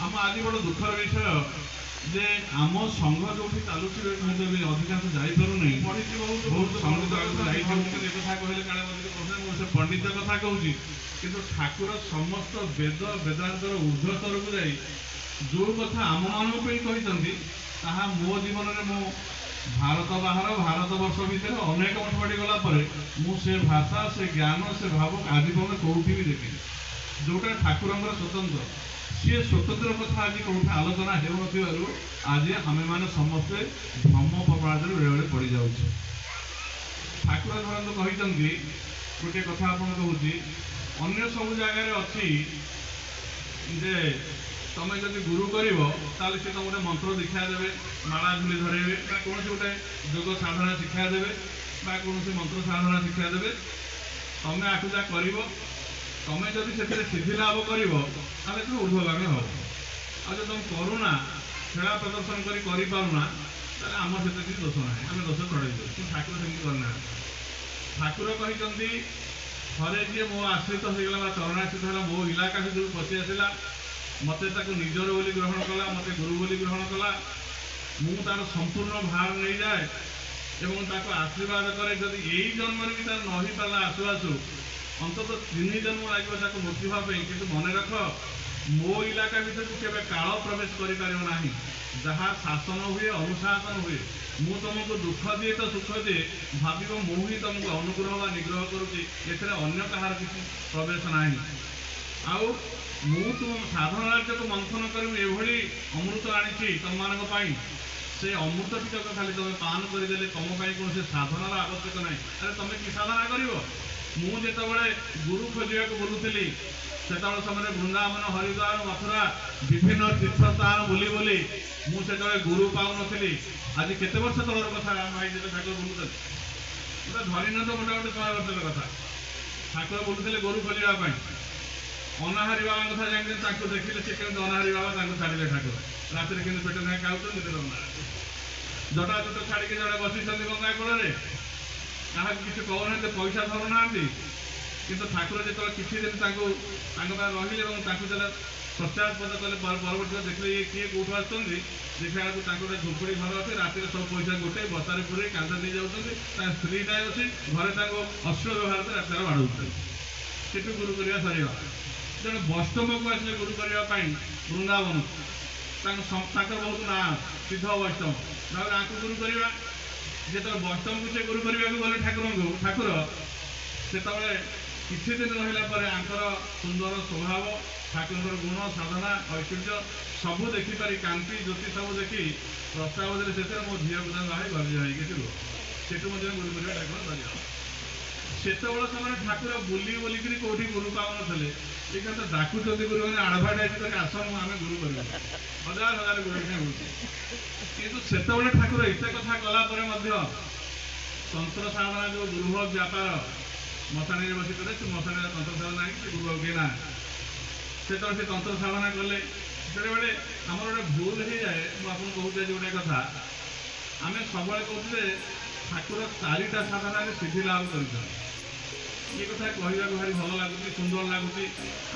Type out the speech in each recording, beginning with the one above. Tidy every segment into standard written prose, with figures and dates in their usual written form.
ଆମ ଆଜି ବଡ଼ ଦୁଃଖର ବିଷୟ ଯେ ଆମ ସଂଘ ଯୋଉଠି ଚାଲୁଛି, ହୁଏତ ବି ଅଧିକାଂଶ ଯାଇପାରୁନି। ପଢିଛି ବହୁତ। ବହୁତ ସଙ୍ଗୀତ ଆଗକୁ ଯାଇଛି। କିନ୍ତୁ ଏ କଥା କହିଲେ କାଳେ ଅଧିକ ପ୍ରଶ୍ନ, ମୁଁ ସେ ପଣ୍ଡିତ କଥା କହୁଛି। କିନ୍ତୁ ଠାକୁର ସମସ୍ତ ବେଦ ବେଦାନ୍ତର ଉର୍ଦ୍ଧ୍ୱ ସ୍ତରକୁ ଯାଇ ଯୋଉ କଥା ଆମମାନଙ୍କ ପାଇଁ କହିଛନ୍ତି, ତାହା ମୋ ଜୀବନରେ ମୁଁ ଭାରତ ବାହାର, ଭାରତ ବର୍ଷ ଭିତରେ ଅନେକ ମଠବାଡ଼ି ଗଲା ପରେ ମୁଁ ସେ ଭାଷା, ସେ ଜ୍ଞାନ, ସେ ଭାବ ଆଜି ପର୍ଯ୍ୟନ୍ତ କୋଉଠି ବି ଦେଖିନି, ଯୋଉଟା ଠାକୁରଙ୍କର ସ୍ୱତନ୍ତ୍ର। ସିଏ ସ୍ୱତନ୍ତ୍ର କଥା ଆଜି କୋଉଠି ଆଲୋଚନା ହେଉନଥିବାରୁ ଆଜି ଆମେମାନେ ସମସ୍ତେ ଭ୍ରମ ପ୍ରମାଦରେ ବେଳେବେଳେ ପଡ଼ିଯାଉଛୁ। ଠାକୁର ଧରନ୍ତୁ କହିଛନ୍ତି ଗୋଟିଏ କଥା, ଆପଣ କହୁଛି, ଅନ୍ୟ ସବୁ ଜାଗାରେ ଅଛି ଯେ ତମେ ଯଦି ଗୁରୁ କରିବ, ତାହେଲେ ସେ ତମକୁ ଗୋଟେ ମନ୍ତ୍ର ଦୀକ୍ଷା ଦେବେ, ମାଳା ଝୁଲି ଧରେଇବେ ବା କୌଣସି ଗୋଟେ ଯୋଗ ସାଧନା ଶିକ୍ଷା ଦେବେ ବା କୌଣସି ମନ୍ତ୍ର ସାଧନା ଶିକ୍ଷା ଦେବେ। ତମେ ଆକୁ ଯାହା କରିବ, ତମେ ଯଦି ସେଥିରେ ସିଦ୍ଧି ଲାଭ କରିବ, ତାହେଲେ ତୁମେ ଉର୍ଦ୍ଧ୍ୱଗାମୀ ହବ। ଆଉ ଯଦି ତମେ କରୁନା, ଖେଳା ପ୍ରଦର୍ଶନ କରି କରିପାରୁନା, ତାହେଲେ ଆମର ସେଥିରେ କିଛି ଦୋଷ ନାହିଁ, ଆମେ ଦୋଷ ଚଢ଼େଇ ଦେବୁ। କିନ୍ତୁ ଠାକୁର ସେମିତି କରିନାହାନ୍ତି। ଠାକୁର କହିଛନ୍ତି, ଥରେ ଯିଏ ମୋ ଆଶ୍ରିତ ହେଇଗଲା ବା ଚରଣାଶ୍ରିତ ହେଲା, ମୋ ଇଲାକା ଭିତରକୁ ପଶି ଆସିଲା, ମୋତେ ତାକୁ ନିଜର ବୋଲି ଗ୍ରହଣ କଲା, ମୋତେ ଗୁରୁ ବୋଲି ଗ୍ରହଣ କଲା, ମୁଁ ତାର ସମ୍ପୂର୍ଣ୍ଣ ଭାର ନେଇଯାଏ ଏବଂ ତାକୁ ଆଶୀର୍ବାଦ କରେ। ଯଦି ଏଇ ଜନ୍ମରେ ବି ତାର ନ ହେଇପାରିଲା ଆସୁ ଆସୁ, ଅନ୍ତତଃ 3 ଜନ୍ମ ଲାଗିବ ତାକୁ ମୁକ୍ତି ହେବା ପାଇଁ। କିନ୍ତୁ ମନେ ରଖ, ମୋ ଇଲାକା ଭିତରକୁ କେବେ କାଳ ପ୍ରବେଶ କରିପାରିବ ନାହିଁ। ଯାହା ଶାସନ ହୁଏ, ଅନୁଶାସନ ହୁଏ। ମୁଁ ତମକୁ ଦୁଃଖ ଦିଏ ତ ସୁଖ ଦିଏ, ଭାବିବ ମୁଁ ହିଁ ତମକୁ ଅନୁଗ୍ରହ ବା ନିଗ୍ରହ କରୁଛି, ଏଥିରେ ଅନ୍ୟ କାହାର କିଛି ପ୍ରବେଶ ନାହିଁ। ଆଉ ମୁଁ ତୁମ ସାଧନା ରାଜ୍ୟକୁ ମନ୍ଥନ କରି ମୁଁ ଏଭଳି ଅମୃତ ଆଣିଛି ତମମାନଙ୍କ ପାଇଁ, ସେ ଅମୃତ ଟିକକ ଖାଲି ତମେ ପାନ କରିଦେଲେ ତମ ପାଇଁ କୌଣସି ସାଧନାର ଆବଶ୍ୟକ ନାହିଁ। ଆରେ, ତମେ କି ସାଧନା କରିବ? ମୁଁ ଯେତେବେଳେ ଗୁରୁ ଖୋଜିବାକୁ ବୁଲୁଥିଲି, ସେତେବେଳେ ସମୟରେ ବୃନ୍ଦାବନ, ହରିଦ୍ୱାର, ମଥୁରା, ବିଭିନ୍ନ ତୀର୍ଥସ୍ଥାନ ବୁଲି ବୁଲି ମୁଁ ସେତେବେଳେ ଗୁରୁ ପାଉନଥିଲି। ଆଜି କେତେ ବର୍ଷ ତଳର କଥା ଭାଇ, ଯେତେ ଠାକୁର ବୁଲୁଥିଲେ, ଗୋଟେ ଧରିନିଅନ୍ତୁ ମୋଟାମୋଟି 100 ବର୍ଷର କଥା। ଠାକୁର ବୁଲୁଥିଲେ ଗୁରୁ ଖୋଜିବା ପାଇଁ। ଅନାହାରୀ ବାବାଙ୍କ କଥା ଯାଇକି ତାଙ୍କୁ ଦେଖିଲେ। ସେ କେମିତି ଅନାହାରୀ ବାବା, ତାଙ୍କୁ ଛାଡ଼ିଲେ ଠାକୁର। ରାତିରେ କେମିତି ପେଟ ନାଇଁ ଖାଉଛନ୍ତି, ଦିନରେ ଅନାହାରୀ। ଜଟା ଜୁଟ ଛାଡ଼ିକି ଜଣେ ବସିଛନ୍ତି ଗଙ୍ଗା କୂଳରେ, କାହାକୁ କିଛି କହୁନାହାନ୍ତି, ପଇସା ଧରୁନାହାନ୍ତି। କିନ୍ତୁ ଠାକୁର ଯେତେବେଳେ କିଛି ଦିନ ତାଙ୍କୁ ତାଙ୍କ ପାଖରେ ରହିଲେ ଏବଂ ତାଙ୍କୁ ଯେତେବେଳେ ପଶ୍ଚାତପଦ କଲେ, ପରବର୍ତ୍ତୀ ଦେଖିଲେ ଇଏ କିଏ, କୋଉଠୁ ଆସୁଛନ୍ତି? ଦେଖିଲା ବେଳକୁ ତାଙ୍କ ଗୋଟେ ଝୁମ୍ପୁଡ଼ି ଘର ଅଛି। ରାତିରେ ସବୁ ପଇସା ଗୋଟେ ବସ୍ତାରେ ପୁରେଇ କାନ୍ଧ ଦେଇ ଯାଉଛନ୍ତି। ତାଙ୍କ ସ୍ତ୍ରୀଟା ଅଛି ଘରେ, ତାଙ୍କୁ ଅଶ୍ଳୀଳ ବ୍ୟବହାର କରି ରାତିରେ ବାଡ଼ଉଛନ୍ତି। ସେଠୁ ଗୁରୁ କରିବା ସରିଗଲା। ଜଣେ ବୈଷ୍ଣବକୁ ଆସିଲେ ଗୁରୁ କରିବା ପାଇଁ ବୃନ୍ଦାବନ। ତାଙ୍କର ବହୁତ ନାଁ ଅଛି, ସିଦ୍ଧ ବୈଷ୍ଣବ ଭାବରେ ଆଙ୍କୁ ଗୁରୁ କରିବା। ଯେତେବେଳେ ବୈଷ୍ଣବକୁ ସେ ଗୁରୁ କରିବାକୁ ଗଲେ ଠାକୁରଙ୍କୁ, ଠାକୁର ସେତେବେଳେ କିଛି ଦିନ ରହିଲା ପରେ ଆଙ୍କର ସୁନ୍ଦର ସ୍ୱଭାବ, ଠାକୁରଙ୍କର ଗୁଣ, ସାଧନା, ଐଶ୍ୱର୍ଯ୍ୟ ସବୁ ଦେଖିପାରି, କାନ୍ତି ଜ୍ୟୋତି ସବୁ ଦେଖି ପ୍ରସ୍ତାବ ଦେଲେ ସେଥିରେ, ମୋ ଝିଅକୁ ତାଙ୍କ ଭାଇ ଘରେ ଯାଇକି ରୁହ। ସେଠୁ ମଧ୍ୟ ଗୁରୁ କରିବା ଠାକୁର ସରିଗଲା। ସେତେବେଳେ ସେମାନେ ଠାକୁର ବୁଲି ବୁଲିକିରି କୋଉଠି ଗୁରୁ ପାଉନଥିଲେ। ଏଇখানে ତ ଡାକୁଛନ୍ତି ଗୁରୁମାନେ, ଆଡଭାର୍ଟାଇଜ କରି, ଆସ ମୁଁ ଆମେ ଗୁରୁ କରିବୁ। ହଜାର ହଜାର ଗୁରୁ ଏଠି ହଉଛି। କିନ୍ତୁ ସେତେବେଳେ ଠାକୁର ଏତେ କଥା କଲା ପରେ ମଧ୍ୟ ତନ୍ତ୍ର ସାଧନା ଯୋଉ ଗୁରୁଭ ବ୍ୟାପାର, ମଶାଣିରେ ବସି କରେ, ସେ ମଶାଣିରେ ତନ୍ତ୍ର ସାଧନା ହେଇକି ସେ ଗୁରୁ ଆଉ କେହି ନାହାନ୍ତି। ସେତେବେଳେ ସେ ତନ୍ତ୍ର ସାଧନା କଲେ। ବେଳେବେଳେ ଆମର ଗୋଟେ ଭୁଲ ହେଇଯାଏ। ମୁଁ ଆପଣଙ୍କୁ କହୁଛି ଆଜି ଗୋଟେ କଥା। ଆମେ ସବୁବେଳେ କହୁଛୁ ଯେ ଠାକୁର ଚାରିଟା ସାଧନାରେ ସିଦ୍ଧି ଲାଭ କରିଛନ୍ତି। ଏ କଥା କହିବାକୁ ଭାରି ଭଲ ଲାଗୁଛି, ସୁନ୍ଦର ଲାଗୁଛି।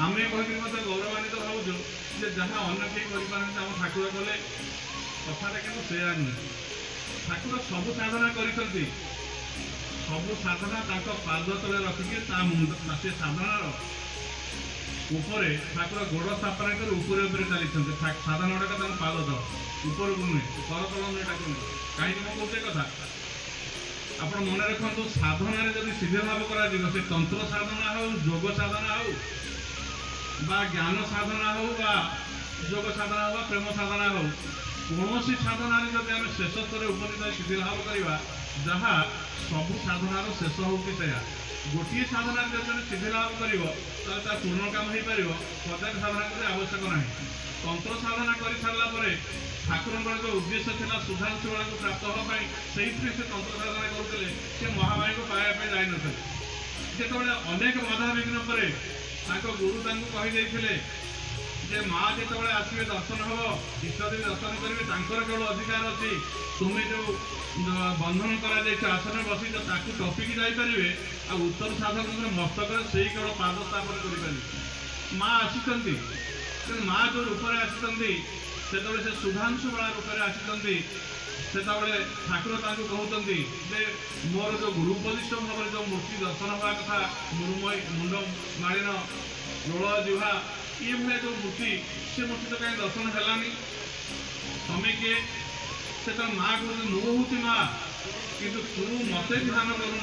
ଆମେ କହିକି ମଧ୍ୟ ଗୌରବାନ୍ୱିତ ଭାବୁଛୁ ଯେ ଯାହା ଅନ୍ୟ କେହି କରିପାରନ୍ତି, ଆମ ଠାକୁର କଲେ। କଥାଟା କିନ୍ତୁ ସେୟା ନୁହେଁ। ଠାକୁର ସବୁ ସାଧନା କରିଛନ୍ତି। ସବୁ ସାଧନା ତାଙ୍କ ପାଦ ତଳେ ରଖିକି ତା ମୁଣ୍ଡ, ସେ ସାଧନାର ଉପରେ ଠାକୁର ଗୋଡ଼ ସ୍ଥାପନା କରି ଉପରେ ଉପରେ ଚାଲିଛନ୍ତି। ସାଧନା ଗୁଡ଼ାକ ତାଙ୍କ ପାଦ ତଳ, ଉପରକୁ ନୁହେଁ, କରତଳ ନୁହେଁ ଠାକୁରଙ୍କ। କାହିଁକି ମୁଁ କହୁଛି ଏ କଥା? ଆପଣ ମନେ ରଖନ୍ତୁ, ସାଧନାରେ ଯଦି ସିଦ୍ଧି ଲାଭ କରାଯିବ, ସେ ତନ୍ତ୍ର ସାଧନା ହଉ, ଯୋଗ ସାଧନା ହଉ ବା ଜ୍ଞାନ ସାଧନା ହଉ ବା ଯୋଗ ସାଧନା ହଉ ବା ପ୍ରେମ ସାଧନା ହଉ, କୌଣସି ସାଧନାରେ ଯଦି ଆମେ ଶେଷ ସ୍ତରରେ ଉପନୀତ ହୋଇ ସିଦ୍ଧି ଲାଭ କରିବା, ଯାହା ସବୁ ସାଧନାର ଶେଷ ହେଉଛି ସେୟା। ଗୋଟିଏ ସାଧନାରେ ଯଦି ଜଣେ ସିଦ୍ଧି ଲାଭ କରିବ, ତାହେଲେ ତାର ପୂର୍ଣ୍ଣ କାମ ହେଇପାରିବ। ହଜାର ସାଧନା କରିବା ଆବଶ୍ୟକ ନାହିଁ। ତନ୍ତ୍ର ସାଧନା କରିସାରିଲା ପରେ ଠାକୁରଙ୍କର ଯେଉଁ ଉଦ୍ଦେଶ୍ୟ ଥିଲା ସୁଧାଂଶୁ ବେଳାକୁ ପ୍ରାପ୍ତ ହେବା ପାଇଁ, ସେଇଥିରେ ସେ ତନ୍ତ୍ର ସାଧନା କରୁଥିଲେ। ସେ ମହାମାୟୀକୁ ପାଇବା ପାଇଁ ଯାଇନଥିଲେ। ଯେତେବେଳେ ଅନେକ ବାଧାବିଘ୍ନ ପରେ ତାଙ୍କ ଗୁରୁ ତାଙ୍କୁ କହିଦେଇଥିଲେ ଯେ ମା ଯେତେବେଳେ ଆସିବେ, ଦର୍ଶନ ହବ, ଇଷ୍ଟଦେବୀ ଦର୍ଶନ କରିବେ, ତାଙ୍କର କେବଳ ଅଧିକାର ଅଛି। ତୁମେ ଯୋଉ ବନ୍ଧନ କରାଯାଇଛି, ଆସନରେ ବସିଛ, ତାକୁ ଟପିକି ଯାଇପାରିବେ ଆଉ ଉତ୍ତର ସାଧକଙ୍କର ମସ୍ତକରେ ସେଇ କେବଳ ପାଦ ସ୍ଥାପନ କରିପାରିବେ। ମା ଆସିଛନ୍ତି। ତେଣୁ ମା ଯେଉଁ ରୂପରେ ଆସିଛନ୍ତି, ସେତେବେଳେ ସେ ସୁଧାଂଶୁ ବେଳା ରୂପରେ ଆସିଛନ୍ତି। ସେତେବେଳେ ଠାକୁର ତାଙ୍କୁ କହୁଛନ୍ତି ଯେ ମୋର ଯେଉଁ ଗୁରୁ ଉପଦିଷ୍ଟ ଭାବରେ ଯେଉଁ ମୂର୍ତ୍ତି ଦର୍ଶନ ହେବା କଥା, ମୃଣ୍ମୟୀ ମୁଣ୍ଡ ମାଳିନ ଲୋଳ ଜିହ୍ବା ଇଏ ଭଳିଆ ଯେଉଁ ମୂର୍ତ୍ତି, ସେ ମୂର୍ତ୍ତି ତ କାହିଁ ଦର୍ଶନ ହେଲାନି, ତମେ କିଏ? ସେତେବେଳେ ମା କହୁଛନ୍ତି ମୁଁ ହେଉଛି ମା, କିନ୍ତୁ ତୁ ମତେ ଧ୍ୟାନ କରୁନୁ,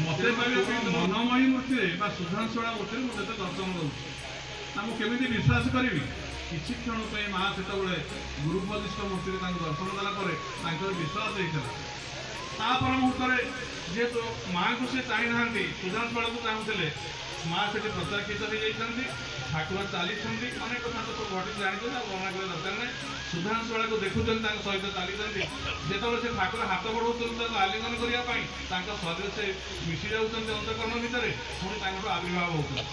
ମତେ ପାଇବା ପାଇଁ ମନମୟୀ ମୂର୍ତ୍ତିରେ ବା ସୁଧାଂଶୁଳା ମୂର୍ତ୍ତିରେ ମୁଁ ତତେ ଦର୍ଶନ ଦେଉଛି, ନା ମୁଁ କେମିତି ବିଶ୍ୱାସ କରିବି? କିଛି କ୍ଷଣ ପାଇଁ ମା ସେତେବେଳେ ଗୁରୁ ଉପଦିଷ୍ଟ ମୂର୍ତ୍ତିରେ ତାଙ୍କୁ ଦର୍ଶନ ଦେଲା ପରେ ତାଙ୍କର ବିଶ୍ୱାସ ହେଇଥିଲା। ତାପର ମୁହୂର୍ତ୍ତରେ ଯେହେତୁ ମାଆଙ୍କୁ ସେ ଚାହିଁନାହାନ୍ତି, ସୁଧାଂଶୁଳାକୁ ଚାହୁଁଥିଲେ, ମା ସେଠି ପ୍ରତ୍ୟାଖ୍ୟାତ ହେଇଯାଇଛନ୍ତି। ଠାକୁର ଚାଲିଛନ୍ତି, ଅନେକ କଥା ତ ସବୁ ଘଟିଛି ଜାଣିଛନ୍ତି, ଆଉ ବର୍ଣ୍ଣନା କରିବା ଦରକାର ନାହିଁ। ସୁଧାଂଶୁଳାକୁ ଦେଖୁଛନ୍ତି, ତାଙ୍କ ସହିତ ଚାଲିଛନ୍ତି। ଯେତେବେଳେ ସେ ଠାକୁର ହାତ ବଢ଼ଉଛନ୍ତି ତାଙ୍କୁ ଆଲିଙ୍ଗନ କରିବା ପାଇଁ, ତାଙ୍କ ଶରୀର ସେ ମିଶି ଯାଉଛନ୍ତି ଅନ୍ତଃକରଣ ଭିତରେ, ପୁଣି ତାଙ୍କଠୁ ଆବିର୍ଭାବ ହେଉଛନ୍ତି।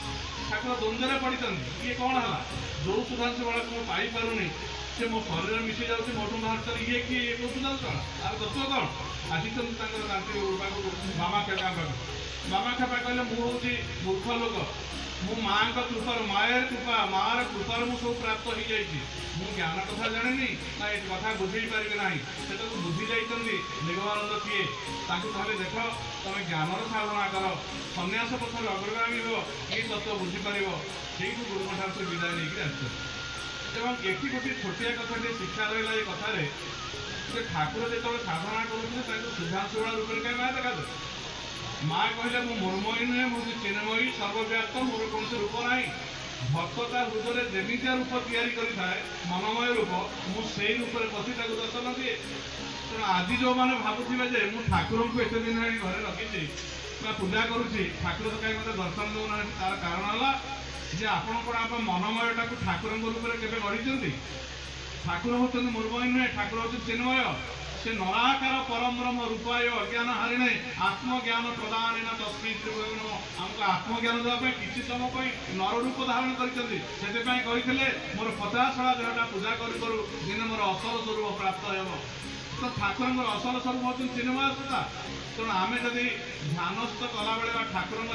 ଠାକୁର ଦ୍ୱନ୍ଦ୍ୱରେ ପଡ଼ିଛନ୍ତି, ଇଏ କ'ଣ ହେଲା? ଯୋଉ ସୁଧାଂଶୁଳାକୁ ମୁଁ ପାଇପାରୁନି, ସେ ମୋ ଶରୀରରେ ମିଶି ଯାଉଛି, ମୋଠୁ ବାହାରୁଛନ୍ତି, ଇଏ କିଏ? ଇଏ କୋଉ ସୁଧାଂଶୁଳା? ଆର ତତ୍ତ୍ୱ କ'ଣ? ଆସିଛନ୍ତି ତାଙ୍କର ତାନ୍ତ୍ରିକ ପାଖକୁ, ବାମାକ୍ଷେପା ପାଖକୁ। ବାମାକ୍ଷେପା କହିଲେ ମୁଁ ହେଉଛି ମୂର୍ଖ ଲୋକ, ମୁଁ ମାଆଙ୍କ କୃପାରୁ, ମାୟାର କୃପା, ମାଆର କୃପାରୁ ମୁଁ ସବୁ ପ୍ରାପ୍ତ ହେଇଯାଇଛି, ମୁଁ ଜ୍ଞାନ କଥା ଜାଣିନି ନା ଏ କଥା ବୁଝେଇ ପାରିବି ନାହିଁ। ସେ ତାକୁ ବୁଝି ଯାଇଛନ୍ତି ନିଗମାନନ୍ଦ କିଏ। ତାଙ୍କୁ ତାହେଲେ ଦେଖ, ତମେ ଜ୍ଞାନର ସାଧନା କର, ସନ୍ନ୍ୟାସ ପଥରେ ଅଗ୍ରଗାମୀ ହୁଅ, ଏ ତତ୍ତ୍ୱ ବୁଝିପାରିବ। ସେଇଠୁ ଗୁରୁଙ୍କ ଠାରୁ ସେ ବିଦାୟ ନେଇକରି ଆସିଛନ୍ତି। ଏବଂ ଏଠି ଗୋଟିଏ ଛୋଟିଆ କଥାଟିଏ ଶିକ୍ଷା ରହିଲା ଏ କଥାରେ, ଯେ ଠାକୁର ଯେତେବେଳେ ସାଧନା କରୁଥିଲେ ତାଙ୍କୁ ସୁଧାଂଶୁଳା ରୂପରେ କାହିଁ ମା ଦେଖାଯାଏ? ମା କହିଲେ ମୁଁ ମୃଣ୍ମୟୀ ନୁହେଁ, ମୁଁ ହେଉଛି ଚିନ୍ମୟୀ ସର୍ବବ୍ୟାପ୍ତ, ମୋର କୌଣସି ରୂପ ନାହିଁ। ଭକ୍ତ ତା ହୃଦୟରେ ଯେମିତିଆ ରୂପ ତିଆରି କରିଥାଏ, ମନମୟ ରୂପ, ମୁଁ ସେଇ ରୂପରେ ପଶି ତାକୁ ଦର୍ଶନ ଦିଏ। ତେଣୁ ଆଜି ଯେଉଁମାନେ ଭାବୁଥିବେ ଯେ ମୁଁ ଠାକୁରଙ୍କୁ ଏତେ ଦିନ ହେଲାଣି ଘରେ ରଖିଛି ବା ପୂଜା କରୁଛି, ଠାକୁର ତ କାହିଁ ମୋତେ ଦର୍ଶନ ଦେଉନାହାନ୍ତି, ତାର କାରଣ ହେଲା ଯେ ଆପଣ କ'ଣ ଆପଣ ମନମୟଟାକୁ ଠାକୁରଙ୍କ ରୂପରେ କେବେ ଗଢ଼ିଛନ୍ତି? ଠାକୁର ହେଉଛନ୍ତି ମୃଣ୍ମୟୀ ନୁହେଁ, ଠାକୁର ହେଉଛନ୍ତି ଚିନ୍ମୟ। ସେ ନରାକାର ପରମ ବ୍ରହ୍ମ ରୂପାୟ ଅଜ୍ଞାନ ହାରିଣେ ଆତ୍ମଜ୍ଞାନ ପ୍ରଦାନେନ ତସ୍ମୈ ଶ୍ରୀ ଗୁରବେ ନମଃ। ଆମକୁ ଆତ୍ମଜ୍ଞାନ ଦେବା ପାଇଁ କିଛି ସମୟ ପାଇଁ ନର ରୂପ ଧାରଣ କରିଛନ୍ତି। ସେଥିପାଇଁ କହିଥିଲେ ମୋର ପଚାଶଳା ଦେହଟା ପୂଜା କରୁ କରୁ ଦିନେ ମୋର ଅସଲ ସ୍ୱରୂପ ପ୍ରାପ୍ତ ହେବ। ତ ଠାକୁରଙ୍କର ଅସଲ ସ୍ୱରୂପ ହେଉଛନ୍ତି ଚିନ୍ମୟ ସତ୍ତା। ତେଣୁ ଆମେ ଯଦି ଧ୍ୟାନସ୍ଥ କଲାବେଳେ ବା ଠାକୁରଙ୍କ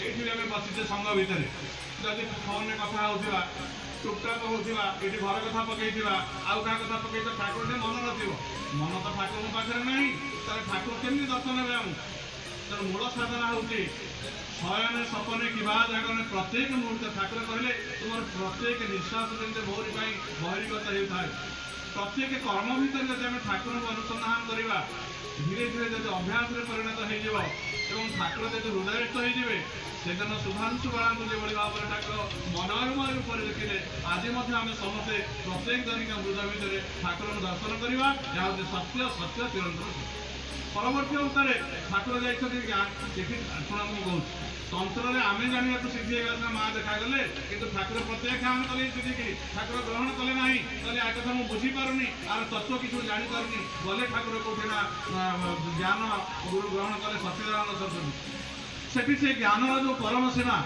ଏଇଠି ବି ଆମେ ବସିଛେ ସଂଘ ଭିତରେ, ଯଦି ଫୋନରେ କଥା ହେଉଥିବା, ଟୁପଟାପ ହେଉଥିବା, ଏଠି ଘର କଥା ପକେଇଥିବା, ଆଉ କାହା କଥା ପକେଇଥିବା, ଠାକୁର ଟିକେ ମନ ନଥିବ, ମନ ତ ଠାକୁରଙ୍କ ପାଖରେ ନାହିଁ, ତାହେଲେ ଠାକୁର କେମିତି ଦର୍ଶନ ହେବେ ଆମକୁ? ତେଣୁ ମୂଳ ସାଧନା ହେଉଛି ଶୟନେ ସପନେ କିବା ଜାଗରଣେ ପ୍ରତ୍ୟେକ ମୁହୂର୍ତ୍ତ। ଠାକୁର କହିଲେ ତୁମର ପ୍ରତ୍ୟେକ ନିଶ୍ୱାସ ଯେମିତି ମୋରି ପାଇଁ ବହିର୍ଗତ ହେଉଥାଏ, ପ୍ରତ୍ୟେକ କର୍ମ ଭିତରେ ଯଦି ଆମେ ଠାକୁରଙ୍କୁ ଅନୁସନ୍ଧାନ କରିବା, ଧୀରେ ଧୀରେ ଯଦି ଅଭ୍ୟାସରେ ପରିଣତ ହେଇଯିବ ଏବଂ ଠାକୁର ଯଦି ହୃଦୟସ୍ଥ ହେଇଯିବେ, ସେଦିନ ସୁଧାଂଶୁ ବାଳାଙ୍କୁ ଯେଭଳି ଭାବରେ ଠାକୁର ମନୋରମୟ ରୂପରେ ଦେଖିଲେ, ଆଜି ମଧ୍ୟ ଆମେ ସମସ୍ତେ ପ୍ରତ୍ୟେକ ଦୈନିକ ହୃଦୟ ଭିତରେ ଠାକୁରଙ୍କୁ ଦର୍ଶନ କରିବା। ଏହା ହେଉଛି ସତ୍ୟ, ସତ୍ୟ ଚିରନ୍ତନ ସତ୍ୟ। ପରବର୍ତ୍ତୀ ଅବସ୍ଥାରେ ଠାକୁର ଯାଇଛନ୍ତି ଏଠି। ଶୁଣ, ମୁଁ କହୁଛି ତନ୍ତ୍ରରେ ଆମେ ଜାଣିବାକୁ ସିଦ୍ଧି ହେଇଗଲା ସିନା ମା ଦେଖାଗଲେ, କିନ୍ତୁ ଠାକୁର ପ୍ରତ୍ୟାଖ୍ୟାନ କଲେ ସିଦ୍ଧିକି, ଠାକୁର ଗ୍ରହଣ କଲେ ନାହିଁ। କହିଲେ ଆ କଥା ମୁଁ ବୁଝିପାରୁନି, ଆର ତତ୍ତ୍ୱ କିଛି ମୁଁ ଜାଣିପାରୁନି। ଗଲେ ଠାକୁର କୋଉଠି ନା ଜ୍ଞାନ ଗୁରୁ ଗ୍ରହଣ କଲେ ସଚ୍ଚିଦାନନ୍ଦ ସରସ୍ୱତୀ। ସେଠି ସେ ଜ୍ଞାନର ଯୋଉ ପରମ ସୀମା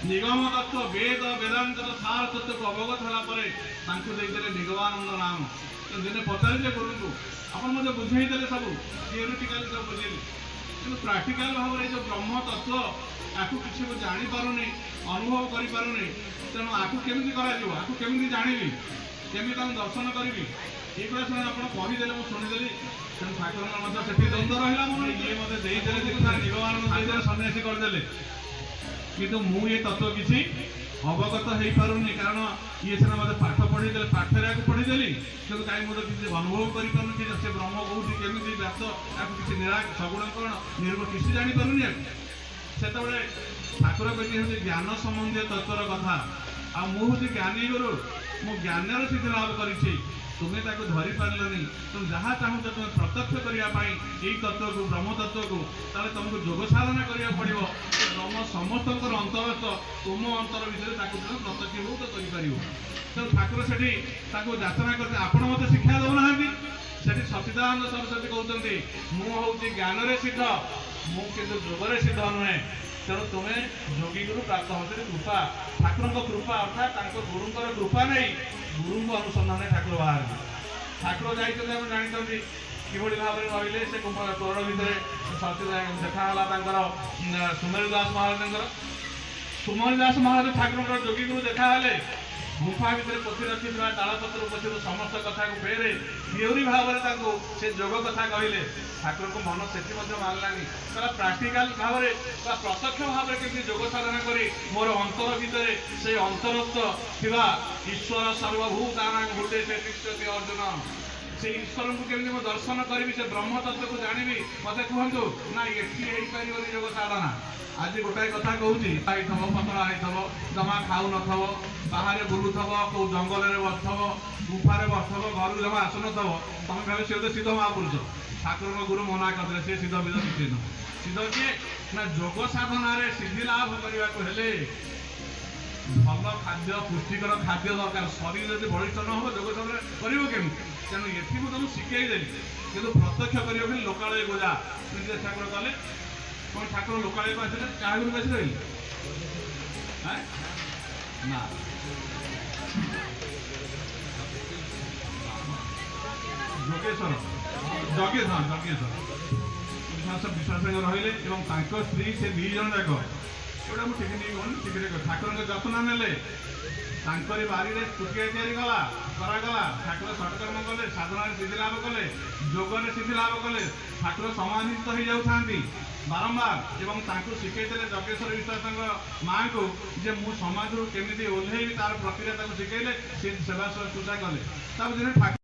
ନିଗମ ତତ୍ତ୍ୱ, ବେଦ ବେଦାନ୍ତର ସାର ତତ୍ତ୍ୱକୁ ଅବଗତ ହେଲା ପରେ ତାଙ୍କୁ ଦେଇଦେଲେ ନିଗମାନନ୍ଦ ନାମ। ଦିନେ ପଚାରିଲେ ଗୁରୁଙ୍କୁ, ଆପଣ ମୋତେ ବୁଝେଇଦେଲେ ସବୁ, ଥିଓରିଟିକାଲି ସବୁ ବୁଝେଇଲେ, କିନ୍ତୁ ପ୍ରାକ୍ଟିକାଲ ଭାବରେ ଏଇ ଯୋଉ ବ୍ରହ୍ମ ତତ୍ତ୍ୱ ଆକୁ କିଛି ମୁଁ ଜାଣିପାରୁନି, ଅନୁଭବ କରିପାରୁନି, ତେଣୁ ଆକୁ କେମିତି କରାଯିବ, ଆକୁ କେମିତି ଜାଣିବି, କେମିତି ତାଙ୍କୁ ଦର୍ଶନ କରିବି, ଏଇଗୁଡ଼ା ଶୁଣି ଆପଣ କହିଦେଲେ ମୁଁ ଶୁଣିଦେଲି। ତେଣୁ ଠାକୁରଙ୍କର ମଧ୍ୟ ସେଠି ଦ୍ୱନ୍ଦ୍ୱ ରହିଲା ମନ। ଇଏ ମୋତେ ଦେଇଦେଲେ ଦୀକ୍ଷା, ନିଗମାନନ୍ଦ ଦେଇଦେଲେ, ସନ୍ନ୍ୟାସୀ କରିଦେଲେ, କିନ୍ତୁ ମୁଁ ଏ ତତ୍ତ୍ୱ କିଛି ଅବଗତ ହେଇପାରୁନି। କାରଣ ଇଏ ସିନା ମୋତେ ପାଠ ପଢ଼େଇଦେଲେ, ପାଠରେ ଆକୁ ପଢ଼ିଦେଲି, କିନ୍ତୁ କାହିଁ ମୁଁ ତ କିଛି ଅନୁଭବ କରିପାରୁନି କି ସେ ବ୍ରହ୍ମ କୋଉଠି କେମିତି ବ୍ୟାପ୍ତ, ଆକୁ କିଛି ନିରା ସଗୁଣ କ'ଣ ନିର୍ଗୁଣ କିଛି ଜାଣିପାରୁନି ଆକୁ। ସେତେବେଳେ ଠାକୁର କହିଲେ ହେଉଛି ଜ୍ଞାନ ସମ୍ବନ୍ଧୀୟ ତତ୍ତ୍ୱର କଥା, ଆଉ ମୁଁ ହେଉଛି ଜ୍ଞାନୀ ଗୁରୁ, ମୁଁ ଜ୍ଞାନର ସିଦ୍ଧି ଲାଭ କରିଛି, ତୁମେ ତାକୁ ଧରି ପାରିଲନି। ତୁମେ ଯାହା ଚାହୁଁଛ ତୁମେ ପ୍ରତ୍ୟକ୍ଷ କରିବା ପାଇଁ ଏଇ ତତ୍ତ୍ୱକୁ, ବ୍ରହ୍ମ ତତ୍ତ୍ୱକୁ, ତାହେଲେ ତୁମକୁ ଯୋଗ ସାଧନା କରିବାକୁ ପଡ଼ିବ। ବ୍ରହ୍ମ ସମସ୍ତଙ୍କର ଅନ୍ତରସ୍ଥ, ତୁମ ଅନ୍ତର ଭିତରେ ତାକୁ ତୁମେ ପ୍ରତ୍ୟକ୍ଷୀଭୂତ କରିପାରିବ। ତେଣୁ ଠାକୁର ସେଠି ତାକୁ ଯାଚନା କରିଛନ୍ତି, ଆପଣ ମୋତେ ଶିକ୍ଷା ଦେଉନାହାନ୍ତି। ସେଠି ସଚ୍ଚିଦାନନ୍ଦ ସରସ୍ୱତୀ କହୁଛନ୍ତି ମୁଁ ହେଉଛି ଜ୍ଞାନରେ ସିଦ୍ଧ, ମୁଁ କିନ୍ତୁ ଯୋଗରେ ସିଦ୍ଧ ନୁହେଁ, ତେଣୁ ତୁମେ ଯୋଗୀ ଗୁରୁ ପ୍ରାପ୍ତ ହେଉଛନ୍ତି। କୃପା, ଠାକୁରଙ୍କ କୃପା, ଅର୍ଥାତ୍ ତାଙ୍କ ଗୁରୁଙ୍କର କୃପା ନେଇ ଗୁରୁଙ୍କ ଅନୁସନ୍ଧାନରେ ଠାକୁର ବାହାରିଲେ। ଠାକୁର ଯାଇଛନ୍ତି, ଆମେ ଜାଣିଛନ୍ତି କିଭଳି ଭାବରେ ରହିଲେ ସେ କୋରଡ଼ ଭିତରେ। ଦେଖା ହେଲା ତାଙ୍କର ସୁମେରୁ ଦାସ ମହାରାଜଙ୍କର। ସୁମେରୁ ଦାସ ମହାରାଜ ଠାକୁରଙ୍କର ଯୋଗୀ ଗୁରୁ ଦେଖା ହେଲେ। ଗୁମ୍ଫା ଭିତରେ ପୋଥି ରଖିଥିବା ତାଳପତ୍ର ପୋଥିରୁ ସମସ୍ତ କଥାକୁ ଫେରେ ଥିଓରି ଭାବରେ ତାଙ୍କୁ ସେ ଯୋଗ କଥା କହିଲେ। ଠାକୁରଙ୍କ ମନ ସେଠି ମଧ୍ୟ ମାନିଲାନି। କହିଲା, ପ୍ରାକ୍ଟିକାଲ ଭାବରେ ବା ପ୍ରତ୍ୟକ୍ଷ ଭାବରେ କେମିତି ଯୋଗ ସାଧନା କରି ମୋର ଅନ୍ତର ଭିତରେ ସେଇ ଅନ୍ତରସ୍ଥ ଥିବା ଈଶ୍ୱର ସର୍ବଭୂତାନାଂ ହୃଦେ ସେ ତିଷ୍ଠତି ଅର୍ଜୁନ, ସେଇ ଈଶ୍ୱରଙ୍କୁ କେମିତି ମୁଁ ଦର୍ଶନ କରିବି, ସେ ବ୍ରହ୍ମ ତତ୍ତ୍ୱକୁ ଜାଣିବି, ମତେ କୁହନ୍ତୁ। ନା, ଏଠି ହେଇପାରିବନି ଯୋଗ ସାଧନା। ଆଜି ଗୋଟାଏ କଥା କହୁଛି, ହେଇଥିବ, ପତଳା ହେଇଥିବ, ଜମା ଖାଉନଥିବ, ବାହାରେ ବୁଲୁଥିବ, କୋଉ ଜଙ୍ଗଲରେ ବସିଥିବ, ଗୁମ୍ଫାରେ ବସିଥିବ, ଘରକୁ ଜମା ଆସୁନଥିବ, ତମେ ଭାବେ ସେ ଗୋଟେ ସିଦ୍ଧ ମହାପୁରୁଷ। ଠାକୁରଙ୍କ ଗୁରୁ ମନା କରିଦେଲେ, ସେ ସିଦ୍ଧ ବିଧ କିଛି ନୁହଁ। ସିଦ୍ଧ କିଏ ନା, ଯୋଗ ସାଧନାରେ ସିଦ୍ଧି ଲାଭ କରିବାକୁ ହେଲେ ଭଲ ଖାଦ୍ୟ, ପୁଷ୍ଟିକର ଖାଦ୍ୟ ଦରକାର। ଶରୀର ଯଦି ବଳିଷ୍ଠ ନ ହବ, ଯୋଗ ସାଧନା କରିବ କେମିତି? ତେଣୁ ଏଠି ମୁଁ ତମକୁ ଶିଖେଇ ଦେଲି, କିନ୍ତୁ ପ୍ରତ୍ୟକ୍ଷ କରିବାକୁ ହେଲେ ଲୋକାଳୟକୁ ଯା। ନିଜେ ଠାକୁର କଲେ କଣ? ଠାକୁର ଲୋକାଳୟକୁ ଆସିଲେ, କାହା ଘରକୁ ଆସି ରହିଲେ ନା? ଯୋଗେଶ୍ୱର, ଜଗେଶ, ହଁ, ଜଗେଶ୍ୱର ବିଶ୍ୱାସ ରହିଲେ ଏବଂ ତାଙ୍କ ସ୍ତ୍ରୀ, ସେ ଦି ଜଣ ଯାକ, ଏଗୁଡ଼ା ମୁଁ ଟିକେ ଟିକେ କହୁନି, ଟିକେ ଟିକେ, ଠାକୁରଙ୍କ ଯତ୍ନ ନେଲେ। ତାଙ୍କରି ବାରିରେ କୁଟିଆ ତିଆରି କଲା କରାଗଲା। ଠାକୁର ସତ୍କର୍ମ କଲେ, ସାଧନାରେ ସିଦ୍ଧି ଲାଭ କଲେ, ଯୋଗରେ ସିଦ୍ଧି ଲାଭ କଲେ। ଠାକୁର ସମାଧିସ୍ଥ ହେଇଯାଉଥାନ୍ତି ବାରମ୍ବାର ଏବଂ ତାଙ୍କୁ ଶିଖେଇଥିଲେ ଯଜ୍ଞେଶ୍ୱର ବିଶ୍ୱାସଙ୍କ ମାଆଙ୍କୁ ଯେ ମୁଁ ସମାଧିରୁ କେମିତି ଓହ୍ଲେଇବି, ତାର ପ୍ରକ୍ରିୟା ତାକୁ ଶିଖେଇଲେ। ସେ ସେବା ଶୁଶ୍ରୂଷା କଲେ। ତାପରେ ଦିନେ ଠାକୁର